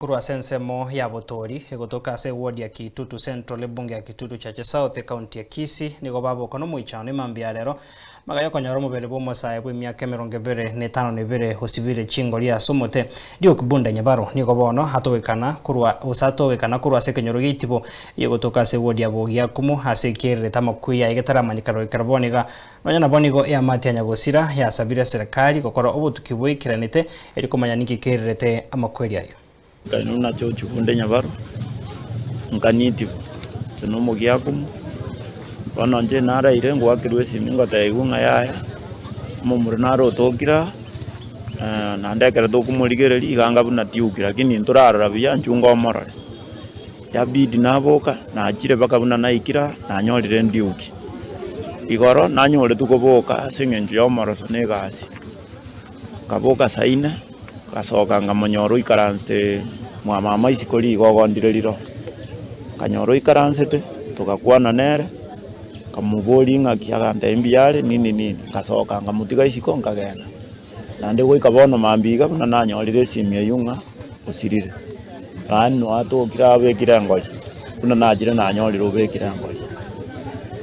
Korwa ase ensemo ya Botori, egotoka ase eward ya Kitutu Central, ebunge ya Kitutu Chache South, ekaunti ya Kisii, nigo baboka nomoichano emambia ya rero magaya okonyora omobere bw'omosae bw'emiaka 25 osibire chingori ase omote. Duke Bunda Nyabaro nigo bono atogekana korwa gose atogekana korwa ase ekenyoro giaitibo egotoka ase eward ya Bogiakumu ase ekererete amakweri aye getaramanyekana goikera bono iga. Nonya nabo nigo eamate ya nyagosira yasabire eserekari gokora obotuki boikeranete erio komanya ninki kererete amakweri ayio. Nkainwa buna George Bunde Nyabaro, nkanyitigwa inche na omogiakumu, bono inche naraire ngoakerwa esimi ngotebiwa ng'a yaya, omomura nare otokire aa, naende ekero tokomorigereria iga anga buna tiuki lakini ntorarora buya inchuo ngomorore. Yabidi naboka, nachire mpaka buna naikire aa, nanyorire endiuki. Igoro nanyoretwe koboka ase eng'encho y'omoroso na egasi. Nkaboka saa ine, ngasoka nkamonyora oikaransete mwa mama isiko rigo ogondire riro. Nkanyora oikaransete, togakwana nere, nkamoboria ng'aki agantebia mbuya are nini nini, ngasoka nkamotiga isiko nkagenda. Naende goika bono mambia iga buna nanyorire esimi eyio ng'a osirire, yaani nwatokire abekire engori, buna nachire nanyorire obekire engori.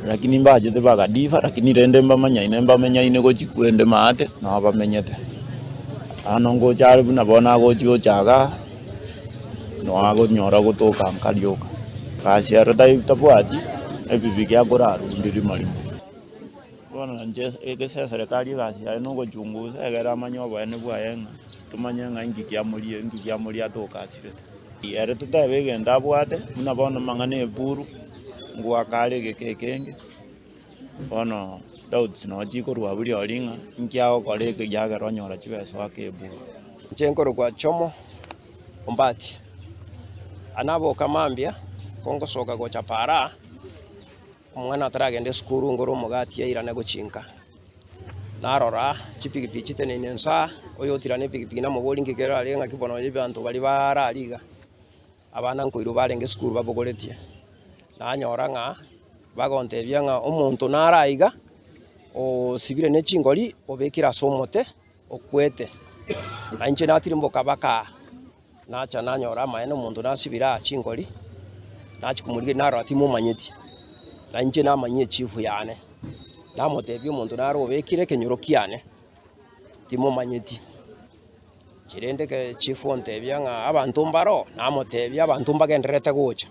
Lakini mbachete bagadifa lakini rende mbamanyaine mbamenyaine gochia kwende maate nabo bamenyete. Bono ngocha are buna bono agochi gocha igaa, noo agonyora gotoka nka rioka. Gasi ero tai tabwati, ebibiki akorarundia rimo rimo. Bono inche egese eserekari egasi yaye na ogochungusa egere amanye oboene bwaye ng'a tomanye ng'a inki kiamoria inki kiamoria atoka asirete. Ere totebe egento abwate, buna bono amang'ana ya eburu, ngoaka are egeka ekenge, bono doubts noo chikorwa abwo rirorio ng'a inki agokora eke ekiagera onyora chibesa oake eburu. Inche nkorokwa Jomo Ombati, naboka mambia, kongosoka gocha para. Omwana ataragenda esukuru ngore omogati airane gochia nka. Narora chipigipigi chiteneine inse aa, oyotira na epigipigi namoborie nki kere aria ng'aki bono abanto baria bare aria iga, abana nkoirwa barenge esukuru babogoretie. Nanyora ng'a bagontebia ng'a omonto nare aiga, osibire ne chingori obekire ase omote okwete. Na inche natirimboka baka aa. Nacha nanyora amaene omonto nasibire aa chingori, nachia komorigereria narora timomanyeti, na inche namanyie echifu yane. Namotebia omonto nare obekire ekenyoro kiane, timomanyeti. Inche rende ekero chifu ontebia ng'a abanto mbaro, namotebia abanto mbagendererete gocha.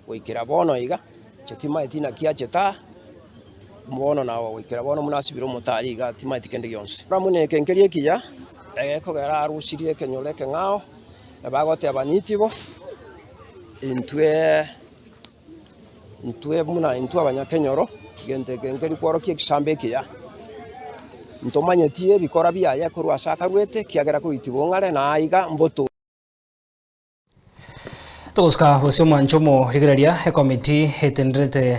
Goikera bono iga, inche timaeti naki achete aa, bono nabo goikera bono buna asibire omote aria iga timaeti kende gionsi. Buna eke nkeria ekiya, egekogera arusirie ekenyoro ekeng'ao, na bagoteba nitibo, intwe intwe buna intwe abanyakenyoro, egento eke nkeri kworokia ekisambe ekiya. Ntomanyeti ebikora biaye korwa ase akarwete, ekiagera korwa itibo ng'are na aiga mboto. Togosuka bosio omwancho omorigereria ekomiti etenderete.